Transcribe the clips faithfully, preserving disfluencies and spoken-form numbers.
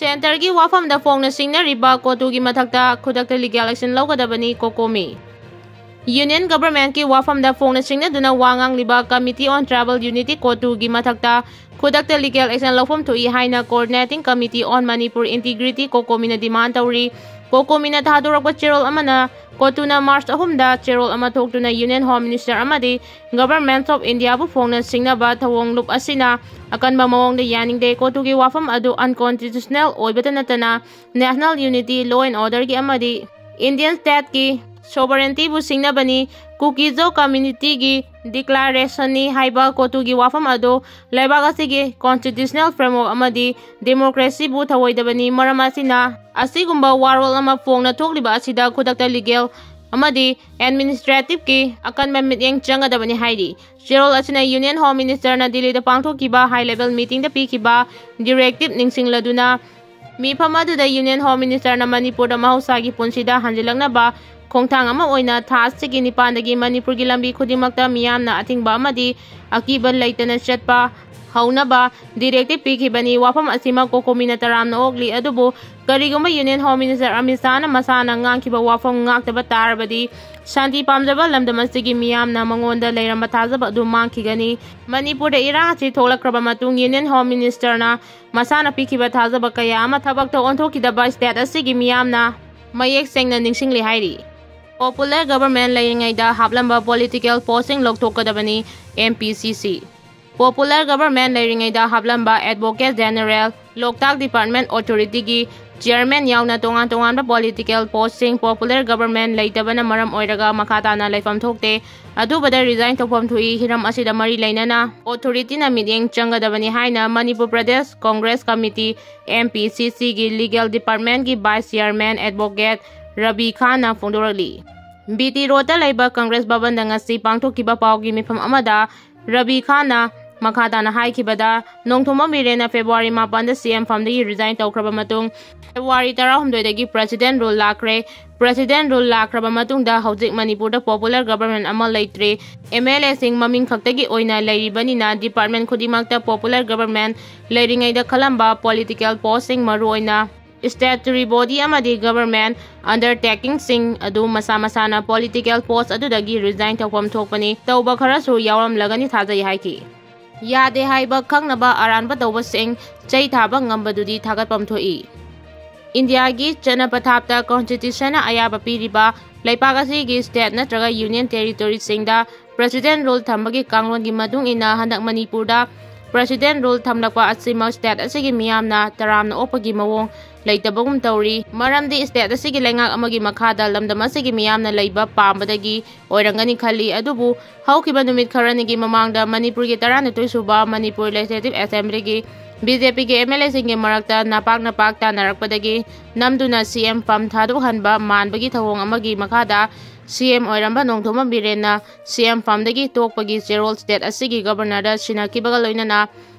Centreꯒꯤ ꯋꯥꯐꯝꯗ ꯐꯣꯡꯅ ꯁꯤꯡꯅꯔꯤꯕ ꯀꯣꯇꯨꯒꯤ ꯃꯊꯛꯇ ꯈꯨꯗꯛꯇ legal action ꯂꯧꯒꯗꯕꯅꯤ, ꯀꯣꯀꯣꯃꯤ꯫ Union Governmentꯀꯤ ꯋꯥꯐꯝꯗ ꯐꯣꯡꯅ ꯁꯤꯡꯅꯗꯨꯅ ꯋꯥ ꯉꯥꯡꯂꯤꯕ Committee on Tribal Unity, ꯀꯣꯇꯨꯒꯤ ꯃꯊꯛꯇ ꯈꯨꯗꯛꯇ legal action ꯂꯧꯐꯝ ꯊꯣꯛꯏ ꯍꯥꯏꯅ Coordinating Committee on Manipur Integrity, ꯀꯣꯀꯣꯃꯤꯅ demand ꯇꯧꯔꯤ꯫ ꯀꯣꯀꯣꯃꯤꯅ ꯊꯥꯗꯣꯔꯛꯄ ꯆꯦꯔꯣꯜ ꯑꯃꯅ ꯀꯣꯇꯨꯅ March ꯑꯍꯨꯝꯗ ꯆꯦꯔꯣꯜ ꯑꯃ ꯊꯣꯛꯇꯨꯅ Union Home Minister ꯑꯃꯗꯤ Government of Indiaꯕꯨ ꯐꯣꯡꯅ ꯁꯤꯡꯅꯕ ꯊꯧꯑꯣꯡ ꯂꯨꯞ ꯑꯁꯤꯅ ꯑꯀꯟꯕ ꯃꯑꯣꯡꯗ ꯌꯥꯅꯤꯡꯗꯦ꯫ ꯀꯣꯇꯨꯒꯤ ꯋꯥꯐꯝ ꯑꯗꯨ unconstitutional ꯑꯣꯏꯕꯇ ꯅꯠꯇꯅ national unity, law and orderꯒꯤ ꯑꯃꯗꯤ Indian stateꯀꯤ sovereigntyꯕꯨ ꯁꯤꯡꯅꯕꯅꯤ꯫ ꯀꯨꯀꯤꯖꯣ communityꯒꯤ declarationꯅꯤ ꯍꯥꯏꯕ ꯀꯣꯇꯨꯒꯤ ꯋꯥꯐꯝ ꯑꯗꯨ ꯂꯩꯕꯥꯛ ꯑꯁꯤꯒꯤ constitutional framework ꯑꯃꯗꯤ democracyꯕꯨ ꯊꯧꯑꯣꯏꯗꯕꯅꯤ꯫ ꯃꯔꯝ ꯑꯁꯤꯅ ꯑꯁꯤꯒꯨꯝꯕ ꯋꯥꯔꯣꯜ ꯑꯃ ꯐꯣꯡꯅ ꯊꯣꯛꯂꯤꯕ ꯑꯁꯤꯗ ꯈꯨꯗꯛꯇ legal ꯑꯃꯗꯤ administrativeꯀꯤ ꯑꯀꯟꯕ ꯃꯤꯠꯌꯦꯡ ꯆꯪꯒꯗꯕꯅꯤ ꯍꯥꯏꯔꯤ꯫ ꯆꯦꯔꯣꯜ ꯑꯁꯤꯅ Union Home Ministerꯅ ꯗꯤꯜꯂꯤꯗ ꯄꯥꯡꯊꯣꯛꯈꯤꯕ high level meetingꯗ ꯄꯤꯈꯤꯕ directive ꯅꯤꯡꯁꯤꯡꯂꯗꯨꯅ ꯃꯤꯐꯝ ꯑꯗꯨꯗ Union Home Ministerꯅ ꯃꯅꯤꯄꯨꯔꯗ ꯃꯍꯧꯁꯥꯒꯤ ꯄꯨꯟꯁꯤꯗ ꯍꯟꯖꯤꯜꯂꯛꯅꯕ ꯈꯣꯡꯊꯥꯡ ꯑꯃ ꯑꯣꯏꯅ ꯊꯥ ꯑꯁꯤꯒꯤ ꯅꯤꯄꯥꯟꯗꯒꯤ ꯃꯅꯤꯄꯨꯔꯒꯤ ꯂꯝꯕꯤ ꯈꯨꯗꯤꯡꯃꯛꯇ ꯃꯤꯌꯥꯝꯅ ꯑꯊꯤꯡꯕ ꯑꯃꯗꯤ ꯑꯀꯤꯕ ꯂꯩꯇꯅ ꯆꯠꯄ ꯍꯧꯅꯕ directive ꯄꯤꯈꯤꯕꯅꯤ꯫ ꯋꯥꯐꯝ ꯑꯁꯤꯃꯛ ꯀꯣꯀꯣꯃꯤꯅ ꯇꯔꯥꯝꯅ ꯑꯣꯛꯂꯤ꯫ ꯑꯗꯨꯕꯨ ꯀꯔꯤꯒꯨꯝꯕ Union Home Minister ꯑꯃꯤꯠ ꯁꯥꯍꯅ ꯃꯁꯥꯅ ꯉꯥꯡꯈꯤꯕ ꯋꯥꯐꯝ ꯉꯥꯛꯇꯕ ꯇꯥꯔꯕꯗꯤ ꯁꯥꯟꯇꯤ ꯄꯥꯝꯖꯕ ꯂꯝꯗꯝ ꯑꯁꯤꯒꯤ ꯃꯤꯌꯥꯝꯅ ꯃꯉꯣꯟꯗ ꯂꯩꯔꯝꯕ ꯊꯥꯖꯕ ꯑꯗꯨ ꯃꯥꯡꯈꯤꯒꯅꯤ꯫ ꯃꯅꯤꯄꯨꯔꯗ ꯏꯔꯥꯡ ꯑꯁꯤ ꯊꯣꯛꯂꯛꯈ꯭ꯔꯕ ꯃꯇꯨꯡ Union Home Ministerꯅ ꯃꯁꯥꯅ ꯄꯤꯈꯤꯕ ꯊꯥꯖꯕ ꯀꯌꯥ ꯑꯃ ꯊꯕꯛꯇ ꯑꯣꯟꯊꯣꯛꯈꯤꯗꯕ state ꯑꯁꯤꯒꯤ ꯃꯤꯌꯥꯝꯅ ꯃꯌꯦꯛ ꯁꯦꯡꯅ ꯅꯤꯡꯁꯤꯡꯂꯤ ꯍꯥꯏꯔꯤ꯫ Popular government ꯂꯩꯔꯤꯉꯩꯗ ꯍꯥꯞꯂꯝꯕ political postꯁꯤꯡ ꯂꯧꯊꯣꯛꯀꯗꯕꯅꯤ, MPCC꯫ Popular government ꯂꯩꯔꯤꯉꯩꯗ ꯍꯥꯞꯂꯝꯕ Advocate General, ꯂꯣꯛꯇꯥꯛ Department Authorityꯒꯤ chairman ꯌꯥꯎꯅ ꯇꯣꯉꯥꯟ ꯇꯣꯉꯥꯟꯕ political postꯁꯤꯡ popular government ꯂꯩꯇꯕꯅ ꯃꯔꯝ ꯑꯣꯏꯔꯒ ꯃꯈꯥ ꯇꯥꯅ ꯂꯩꯐꯝ ꯊꯣꯛꯇꯦ꯫ ꯑꯊꯨꯕꯗ resign ꯇꯧꯐꯝ ꯊꯣꯛꯏ꯫ ꯍꯤꯔꯝ ꯑꯁꯤꯗ ꯃꯔꯤ ꯂꯩꯅꯅ authorityꯅ ꯃꯤꯠꯌꯦꯡ ꯆꯪꯒꯗꯕꯅꯤ ꯍꯥꯏꯅ Manipur Pradesh Congress Committee, MPCCꯒꯤ legal departmentꯀꯤ vice chairman Advocate Ravi ꯈꯥꯟꯅ ꯐꯣꯡꯗꯣꯔꯛꯂꯤ꯫ BT Roadꯇ ꯂꯩꯕ Congress ꯚꯕꯟꯗ ꯉꯁꯤ ꯄꯥꯡꯊꯣꯛꯈꯤꯕ ꯄꯥꯎꯒꯤ ꯃꯤꯐꯝ ꯑꯃꯗ ꯔꯕꯤ ꯈꯥꯟꯅ ꯃꯈꯥ ꯇꯥꯅ ꯍꯥꯏꯈꯤꯕꯗ, ꯅꯣꯡꯊꯣꯝꯕꯝ ꯕꯤꯔꯦꯟꯅ February ꯃꯥꯄꯟꯗ C M ꯐꯝꯗꯒꯤ resign ꯇꯧꯈ꯭ꯔꯕ ꯃꯇꯨꯡ, February ꯇꯔꯥꯍꯨꯝꯗꯣꯏꯗꯒꯤ President Rule ꯂꯥꯛꯈ꯭ꯔꯦ꯫ President Rule ꯂꯥꯛꯈ꯭ꯔꯕ ꯃꯇꯨꯡꯗ ꯍꯧꯖꯤꯛ ꯃꯅꯤꯄꯨꯔꯗ popular government ꯑꯃ ꯂꯩꯇ꯭ꯔꯦ꯫ M L A ꯁꯤꯡ ꯃꯃꯤꯡ ꯈꯛꯇꯒꯤ ꯑꯣꯏꯅ ꯂꯩꯔꯤꯕꯅꯤꯅ department ꯈꯨꯗꯤꯡꯃꯛꯇ popular government ꯂꯩꯔꯤꯉꯩꯗ ꯈꯜꯂꯝꯕ political post ꯁꯤꯡ, ꯃꯔꯨꯑꯣꯏꯅ statutory body ꯑꯃꯗꯤ government undertaking ꯁꯤꯡ ꯑꯗꯨ ꯃꯁꯥ ꯃꯁꯥꯅ political post ꯑꯗꯨꯗꯒꯤ resign ꯇꯧꯐꯝ ꯊꯣꯛꯄꯅꯤ꯫ ꯇꯧꯕ ꯈꯔꯁꯨ ꯌꯥꯎꯔꯝꯂꯒꯅꯤ ꯊꯥꯖꯩ ꯍꯥꯏꯈꯤ꯫ ꯌꯥꯗꯦ ꯍꯥꯏꯕ ꯈꯪꯅꯕ ꯑꯔꯥꯟꯕ ꯇꯧꯕꯁꯤꯡ ꯆꯩ ꯊꯥꯕ ꯉꯝꯕꯗꯨꯗꯤ ꯊꯥꯒꯠꯐꯝ ꯊꯣꯛꯏ꯫ ꯏꯟꯗꯤꯌꯥꯒꯤ ꯆꯠꯅ ꯄꯊꯥꯞꯇ constitution ꯅ ꯑꯌꯥꯕ ꯄꯤꯔꯤꯕ ꯂꯩꯄꯥꯛ ꯑꯁꯤꯒꯤ state ꯅꯠꯇ꯭ꯔꯒ union territory ꯁꯤꯡꯗ President Rule ꯊꯝꯕꯒꯤ ꯀꯥꯡꯂꯣꯟꯒꯤ ꯃꯇꯨꯡ ꯏꯟꯅ ꯍꯟꯗꯛ ꯃꯅꯤꯄꯨꯔꯗ President Rule ꯊꯝꯂꯛꯄ ꯑꯁꯤꯃꯛ state ꯑꯁꯤꯒꯤ ꯃꯤꯌꯥꯝꯅ ꯇꯔꯥꯝꯅ ꯑꯣꯛꯄꯒꯤ ꯃꯑꯣꯡ ꯂꯩꯇꯕꯒꯨꯝ ꯇꯧꯔꯤ꯫ ꯃꯔꯝꯗꯤ state ꯑꯁꯤꯒꯤ ꯂꯩꯉꯥꯛ ꯑꯃꯒꯤ ꯃꯈꯥꯗ ꯂꯝꯗꯝ ꯑꯁꯤꯒꯤ ꯃꯤꯌꯥꯝꯅ ꯂꯩꯕ ꯄꯥꯝꯕꯗꯒꯤ ꯑꯣꯏꯔꯝꯒꯅꯤ ꯈꯜꯂꯤ꯫ ꯑꯗꯨꯕꯨ ꯍꯧꯈꯤꯕ ꯅꯨꯃꯤꯠ ꯈꯔꯅꯤꯒꯤ ꯃꯃꯥꯡꯗ ꯃꯅꯤꯄꯨꯔꯒꯤ ꯇꯔꯥꯅꯤꯊꯣꯏ ꯁꯨꯕ ꯃꯅꯤꯄꯨꯔ Legislative Assembly ꯒꯤ B J P ꯒꯤ M L A ꯁꯤꯡꯒꯤ ꯃꯔꯛꯇ ꯅꯄꯥꯛ ꯅꯄꯥꯛ ꯇꯥꯟꯅꯔꯛꯄꯗꯒꯤ ꯅꯝꯗꯨꯅ C M ꯐꯝ ꯊꯥꯗꯣꯛꯍꯟꯕ ꯃꯥꯟꯕꯒꯤ ꯊꯧꯑꯣꯡ ꯑꯃꯒꯤ ꯃꯈꯥꯗ C M ꯑꯣꯏꯔꯝꯕ ꯅꯣꯡꯊꯣꯝꯕꯝ ꯕꯤꯔꯦꯟꯅ C M ꯐꯝꯗꯒꯤ ꯇꯣꯛꯄꯒꯤ ꯆꯦꯔꯣꯜ state ꯑꯁꯤꯒꯤ Governor ꯗ ꯁꯤꯟꯅꯈꯤꯕꯒ ꯂꯣꯏꯅꯅ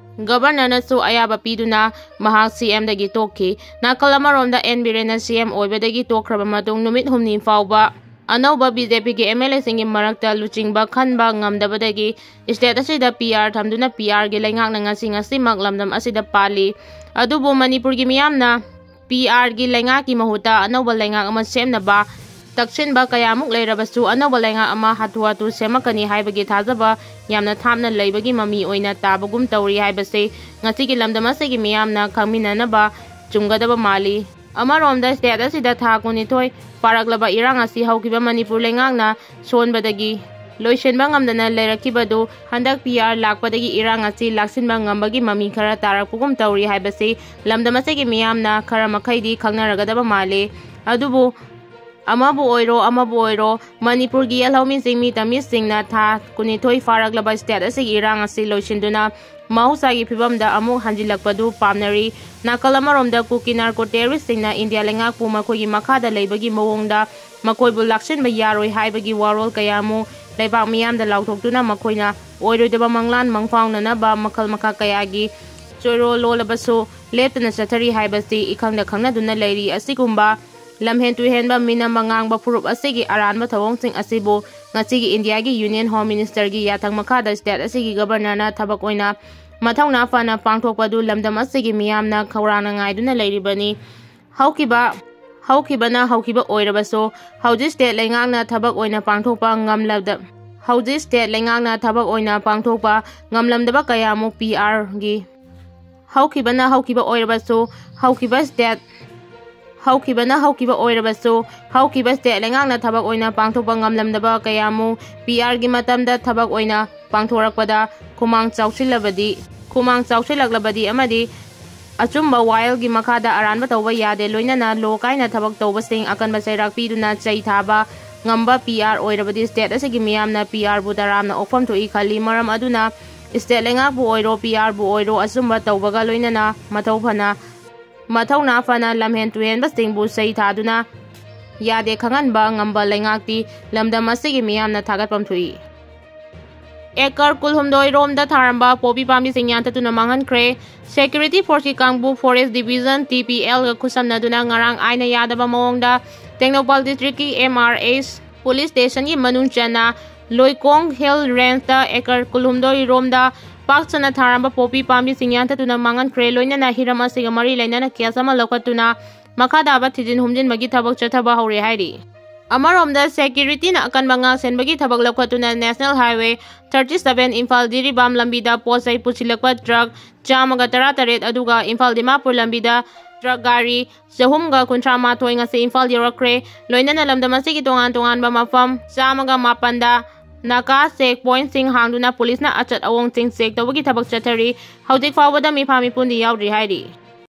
Governor ꯅꯁꯨ ꯑꯌꯥꯕ ꯄꯤꯗꯨꯅ ꯃꯍꯥꯛ C M ꯗꯒꯤ ꯇꯣꯛꯈꯤ꯫ ꯅꯥꯀꯜ ꯑꯃꯔꯣꯝꯗ N ꯕꯤꯔꯦꯟꯅ C M ꯑꯣꯏꯕꯗꯒꯤ ꯇꯣꯛꯈ꯭ꯔꯕ ꯃꯇꯨꯡ ꯅꯨꯃꯤꯠ ꯍꯨꯝꯅꯤ ꯐꯥꯎꯕ ꯑꯅꯧꯕ B J P ꯒꯤ M L A ꯁꯤꯡꯒꯤ ꯃꯔꯛꯇ ꯂꯨꯆꯤꯡꯕ ꯈꯟꯕ ꯉꯝꯗꯕꯗꯒꯤ state ꯑꯁꯤꯗ P R ꯊꯝꯗꯨꯅ P R ꯒꯤ ꯂꯩꯉꯥꯛꯅ ꯉꯁꯤ ꯉꯁꯤꯃꯛ ꯂꯝꯗꯝ ꯑꯁꯤꯗ ꯄꯥꯜꯂꯤ꯫ ꯑꯗꯨꯕꯨ ꯃꯅꯤꯄꯨꯔꯒꯤ ꯃꯤꯌꯥꯝꯅ P R ꯒꯤ ꯂꯩꯉꯥꯛꯀꯤ ꯃꯍꯨꯠꯇ ꯑꯅꯧꯕ ꯂꯩꯉꯥꯛ ꯑꯃ ꯁꯦꯝꯅꯕ ꯇꯛꯁꯤꯟꯕ ꯀꯌꯥꯃꯨꯛ ꯂꯩꯔꯕꯁꯨ ꯑꯅꯧꯕ ꯂꯩꯉꯥꯛ ꯑꯃ ꯍꯥꯊꯨ ꯍꯥꯊꯨ ꯁꯦꯝꯃꯛꯀꯅꯤ ꯍꯥꯏꯕꯒꯤ ꯊꯥꯖꯕ ꯌꯥꯝꯅ ꯊꯥꯞꯅ ꯂꯩꯕꯒꯤ ꯃꯃꯤ ꯑꯣꯏꯅ ꯇꯥꯕꯒꯨꯝ ꯇꯧꯔꯤ ꯍꯥꯏꯕꯁꯤ ꯉꯁꯤꯒꯤ ꯂꯝꯗꯝ ꯑꯁꯤꯒꯤ ꯃꯤꯌꯥꯝꯅ ꯈꯪꯃꯤꯟꯅꯅꯕ ꯆꯨꯝꯒꯗꯕ ꯃꯥꯜꯂꯤ꯫ ꯑꯃꯔꯣꯝꯗ state ꯑꯁꯤꯗ ꯊꯥ ꯀꯨꯟꯅꯤꯊꯣꯏ ꯐꯥꯔꯛꯂꯕ ꯏꯔꯥꯡ ꯑꯁꯤ ꯍꯧꯈꯤꯕ ꯃꯅꯤꯄꯨꯔ ꯂꯩꯉꯥꯛꯅ ꯁꯣꯟꯕꯗꯒꯤ ꯂꯣꯏꯁꯤꯟꯕ ꯉꯝꯗꯅ ꯂꯩꯔꯛꯈꯤꯕꯗꯨ ꯍꯟꯗꯛ P R ꯂꯥꯛꯄꯗꯒꯤ ꯏꯔꯥꯡ ꯑꯁꯤ ꯂꯥꯛꯁꯤꯟꯕ ꯉꯝꯕꯒꯤ ꯃꯃꯤ ꯈꯔ ꯇꯥꯔꯛꯄꯒꯨꯝ ꯇꯧꯔꯤ ꯍꯥꯏꯕꯁꯤ ꯂꯝꯗꯝ ꯑꯁꯤꯒꯤ ꯃꯤꯌꯥꯝꯅ ꯈꯔ ꯃꯈꯩꯗꯤ ꯈꯪꯅꯔꯒꯗꯕ ꯃꯥꯜꯂꯤ꯫ ꯑꯗꯨꯕꯨ ꯑꯃꯕꯨ ꯑꯣꯏꯔꯣ, ꯑꯃꯕꯨ ꯑꯣꯏꯔꯣ, ꯃꯅꯤꯄꯨꯔꯒꯤ ꯌꯦꯜꯍꯧꯃꯤꯁꯤꯡ, ꯃꯤ ꯇꯝꯃꯤꯁꯤꯡꯅ ꯊꯥ ꯀꯨꯟꯅꯤꯊꯣꯏ ꯐꯥꯔꯛꯂꯕ state ꯑꯁꯤꯒꯤ ꯏꯔꯥꯡ ꯑꯁꯤ ꯂꯣꯏꯁꯤꯟꯗꯨꯅ ꯃꯍꯧꯁꯥꯒꯤ ꯐꯤꯕꯝꯗ ꯑꯃꯨꯛ ꯍꯟꯖꯤꯜꯂꯛꯄꯗꯨ ꯄꯥꯝꯅꯔꯤ꯫ ꯅꯥꯀꯜ ꯑꯃꯔꯣꯝꯗ ꯀꯨꯀꯤ narco terrorist ꯁꯤꯡꯅ ꯏꯟꯗꯤꯌꯥ ꯂꯩꯉꯥꯛꯄꯨ ꯃꯈꯣꯏꯒꯤ ꯃꯈꯥꯗ ꯂꯩꯕꯒꯤ ꯃꯑꯣꯡꯗ ꯃꯈꯣꯏꯕꯨ ꯂꯥꯛꯁꯤꯟꯕ ꯌꯥꯔꯣꯏ ꯍꯥꯏꯕꯒꯤ ꯋꯥꯔꯣꯜ ꯀꯌꯥ ꯑꯃꯨꯛ ꯂꯩꯕꯥꯛ ꯃꯤꯌꯥꯝꯗ ꯂꯥꯎꯊꯣꯛꯇꯨꯅ ꯃꯈꯣꯏꯅ ꯑꯣꯏꯔꯣꯏꯗꯕ ꯃꯪꯂꯥꯟ ꯃꯪꯐꯥꯎꯅꯅꯕ ꯃꯈꯜ ꯃꯈꯥ ꯀꯌꯥꯒꯤ ꯆꯣꯏꯔꯣꯜ ꯂꯣꯜꯂꯕꯁꯨ ꯂꯦꯞꯇꯅ ꯆꯠꯊꯔꯤ ꯍꯥꯏꯕꯁꯤ ꯏꯈꯪꯗ ꯈꯪꯅꯗꯨꯅ ꯂꯩꯔꯤ꯫ ꯑꯁꯤꯒꯨꯝꯕ ꯂꯝꯍꯦꯟ ꯇꯨꯍꯦꯟꯕ ꯃꯤꯅꯝꯕ ꯉꯥꯡꯕ ꯐꯨꯔꯨꯞ ꯑꯁꯤꯒꯤ ꯑꯔꯥꯟꯕ ꯊꯧꯑꯣꯡꯁꯤꯡ ꯑꯁꯤꯕꯨ ꯉꯁꯤꯒꯤ ꯏꯟꯗꯤꯌꯥꯒꯤ ꯌꯨꯅꯤꯌꯟ ꯍꯣꯝ ꯃꯤꯅꯤꯁꯇꯔꯒꯤ ꯌꯥꯊꯪ ꯃꯈꯥꯗ ꯁ꯭ꯇꯦꯠ ꯑꯁꯤꯒꯤ ꯒꯕꯔꯅꯔꯅ ꯊꯕꯛ ꯑꯣꯏꯅ ꯃꯊꯧꯅꯥ ꯐꯅ ꯄꯥꯡꯊꯣꯛꯄꯗꯨ ꯂꯝꯗꯝ ꯑꯁꯤꯒꯤ ꯃꯤꯌꯥꯝꯅ ꯈꯧꯔꯥꯡꯅ ꯉꯥꯏꯗꯨꯅ ꯂꯩꯔꯤꯕꯅꯤ꯫ ꯍꯧꯈꯤꯕ ꯍꯧꯈꯤꯕꯅ ꯍꯧꯈꯤꯕ ꯑꯣꯏꯔꯕꯁꯨ ꯍꯧꯖꯤꯛ ꯁ꯭ꯇꯦꯠ ꯂꯩꯉꯥꯛꯅ ꯊꯕꯛ ꯑꯣꯏꯅ ꯄꯥꯡꯊꯣꯛꯄ ꯉꯝꯂꯕꯗ ꯍꯧꯖꯤꯛ ꯁ꯭ꯇꯦꯠ ꯂꯩꯉꯥꯛꯅ ꯊꯕꯛ ꯑꯣꯏꯅ ꯄꯥꯡꯊꯣꯛꯄ ꯉꯝꯂꯝꯗꯕ ꯀꯌꯥꯃꯨꯛ ꯄꯤ ꯑꯥꯔꯒꯤ ꯍꯧꯈꯤꯕꯅ ꯍꯧꯈꯤꯕ ꯑꯣꯏꯔꯕꯁꯨ ꯍꯧꯈꯤꯕ ꯁ꯭ꯇꯦꯠ ꯍꯧꯈꯤꯕꯅ ꯍꯧꯈꯤꯕ ꯑꯣꯏꯔꯕꯁꯨ ꯍꯧꯈꯤꯕ ꯁ꯭ꯇꯦꯠ ꯂꯩꯉꯥꯛꯅ ꯊꯕꯛ ꯑꯣꯏꯅ ꯄꯥꯡꯊꯣꯛꯄ ꯉꯝꯂꯝꯗꯕ ꯀꯌꯥꯃꯨꯛ ꯄꯤ ꯑꯥꯔꯒꯤ ꯃꯇꯝꯗ ꯊꯕꯛ ꯑꯣꯏꯅ ꯄꯥꯡꯊꯣꯔꯛꯄꯗ ꯈꯨꯃꯥꯡ ꯆꯥꯎꯁꯤꯜꯂꯕꯗꯤ ꯈꯨꯃꯥꯡ ꯆꯥꯎꯁꯤꯜꯂꯛꯂꯕꯗꯤ ꯑꯃꯗꯤ ꯑꯆꯨꯝꯕ ꯋꯥꯌꯦꯜꯒꯤ ꯃꯈꯥꯗ ꯑꯔꯥꯟꯕ ꯇꯧꯕ ꯌꯥꯗꯦ꯫ ꯂꯣꯏꯅꯅ ꯂꯣ ꯀꯥꯏꯅ ꯊꯕꯛ ꯇꯧꯕꯁꯤꯡ ꯑꯀꯟꯕ ꯆꯩꯔꯥꯛ ꯄꯤꯗꯨꯅ ꯆꯩ ꯊꯥꯕ ꯉꯝꯕ ꯄꯤ ꯑꯥꯔ ꯑꯣꯏꯔꯕꯗꯤ ꯁ꯭ꯇꯦꯠ ꯑꯁꯤꯒꯤ ꯃꯤꯌꯥꯝꯅ ꯄꯤ ꯑꯥꯔꯕꯨ ꯇꯔꯥꯝꯅ ꯑꯣꯛꯐꯝ ꯊꯣꯛꯏ ꯈꯜꯂꯤ꯫ ꯃꯔꯝ ꯑꯗꯨꯅ ꯁ꯭ꯇꯦꯠ ꯂꯩꯉꯥꯛꯄꯨ ꯑꯣꯏꯔꯣ ꯄꯤ ꯑꯥꯔꯕꯨ ꯑꯣꯏꯔꯣ ꯑꯆꯨꯝꯕ ꯇꯧꯕꯒ ꯂꯣꯏꯅꯅ ꯃꯊꯧ ꯐꯅ ꯃꯊꯧꯅꯥ ꯐꯅ ꯂꯝꯍꯦꯟ ꯇꯨꯍꯦꯟꯕꯁꯤꯡꯕꯨ ꯆꯩ ꯊꯥꯗꯨꯅ ꯌꯥꯗꯦ ꯈꯪꯍꯟꯕ ꯉꯝꯕ ꯂꯩꯉꯥꯛꯇꯤ ꯂꯝꯗꯝ ꯑꯁꯤꯒꯤ ꯃꯤꯌꯥꯝꯅ ꯊꯥꯒꯠꯐꯝ ꯊꯣꯛꯏ꯫ ꯑꯦꯀꯔ ꯀꯨꯜꯍꯨꯝꯗꯣꯏ ꯔꯣꯝꯗ ꯊꯥꯔꯝꯕ ꯄꯣꯄꯤ ꯄꯥꯝꯕꯤꯁꯤꯡ ꯌꯥꯟꯊꯠꯇꯨꯅ ꯃꯥꯡꯍꯟꯈ꯭ꯔꯦ꯫ ꯁꯦꯀ꯭ꯌꯨꯔꯤꯇꯤ ꯐꯣꯔꯁꯀꯤ ꯀꯥꯡꯕꯨ ꯐꯣꯔꯦꯁ ꯗꯤꯕꯤꯖꯟ ꯇꯤ ꯄꯤ ꯑꯦꯜꯒ ꯈꯨꯠꯁꯝꯅꯗꯨꯅ ꯉꯔꯥꯡ ꯑꯥꯏꯟꯅ ꯌꯥꯗꯕ ꯃꯑꯣꯡꯗ ꯇꯦꯡꯅꯧꯄꯥꯜ ꯗꯤꯁꯇ꯭ꯔꯤꯛꯀꯤ ꯑꯦꯝ ꯑꯥꯔ ꯑꯦꯁ ꯄꯨꯂꯤꯁ ꯁ꯭ꯇꯦꯁꯟꯒꯤ ꯃꯅꯨꯡ ꯆꯟꯅ ꯂꯣꯏꯀꯣꯡ ꯍꯤꯜ ꯔꯦꯟꯖꯇ ꯑꯦꯀꯔ ꯀꯨꯜꯍꯨꯝꯗꯣꯏ ꯔꯣꯝꯗ ꯄꯥꯛ ꯁꯟꯅ ꯊꯥꯔꯝꯕ ꯄꯣꯄꯤ ꯄꯥꯝꯕꯤꯁꯤꯡ ꯌꯥꯟꯊꯠꯇꯨꯅ ꯃꯥꯡꯍꯟꯈ꯭ꯔꯦ꯫ ꯂꯣꯏꯅꯅ ꯍꯤꯔꯝ ꯑꯁꯤꯒ ꯃꯔꯤ ꯂꯩꯅꯅ ꯀꯦꯁ ꯑꯃ ꯂꯧꯈꯠꯇꯨꯅ ꯃꯈꯥ ꯇꯥꯕ ꯊꯤꯖꯤꯟ ꯍꯨꯝꯖꯤꯟꯕꯒꯤ ꯊꯕꯛ ꯆꯠꯊꯕ ꯍꯧꯔꯦ ꯍꯥꯏꯔꯤ꯫ ꯑꯃꯔꯣꯝꯗ ꯁꯦꯀ꯭ꯌꯨꯔꯤꯇꯤꯅ ꯑꯀꯟꯕ ꯉꯥꯛ ꯁꯦꯟꯕꯒꯤ ꯊꯕꯛ ꯂꯧꯈꯠꯇꯨꯅ national highway thirty seven Imphal Jiribam ꯂꯝꯕꯤꯗ ꯄꯣꯠ ꯆꯩ ꯄꯨꯁꯤꯜꯂꯛꯄ ꯇ꯭ꯔꯛ ꯆꯥꯝꯃꯒ ꯇꯔꯥ ꯇꯔꯦꯠ ꯑꯗꯨꯒ ꯏꯝꯐꯥꯜ ꯗꯤꯃꯥꯄꯨꯔ ꯂꯝꯕꯤꯗ ꯇ꯭ꯔꯛ ꯒꯥꯔꯤ ꯆꯍꯨꯝꯒ ꯀꯨꯟꯊ꯭ꯔꯥ ꯃꯥꯊꯣꯏ ꯉꯁꯤ ꯏꯝꯐꯥꯜ ꯌꯧꯔꯛꯈ꯭ꯔꯦ꯫ ꯂꯣꯏꯅꯅ ꯂꯝꯗꯝ ꯑꯁꯤꯒꯤ ꯇꯣꯉꯥꯟ ꯇꯣꯉꯥꯟꯕ ꯃꯐꯝ ꯆꯥꯝꯃꯒ ꯃꯥꯄꯟꯗ ꯅꯥꯀꯥ ꯆꯦꯛ ꯄꯣꯏꯟꯠꯁꯤꯡ ꯍꯥꯡꯗꯨꯅ ꯄꯨꯂꯤꯁꯅ ꯑꯆꯠ ꯑꯋꯣꯡꯁꯤꯡ ꯆꯦꯛ ꯇꯧꯕꯒꯤ ꯊꯕꯛ ꯆꯠꯊꯔꯤ꯫ ꯍꯧꯖꯤꯛ ꯐꯥꯎꯕꯗ ꯃꯤꯐꯥ ꯃꯤꯄꯨꯟꯗꯤ ꯌꯥꯎꯗ꯭ꯔꯤ ꯍꯥꯏꯔꯤ꯫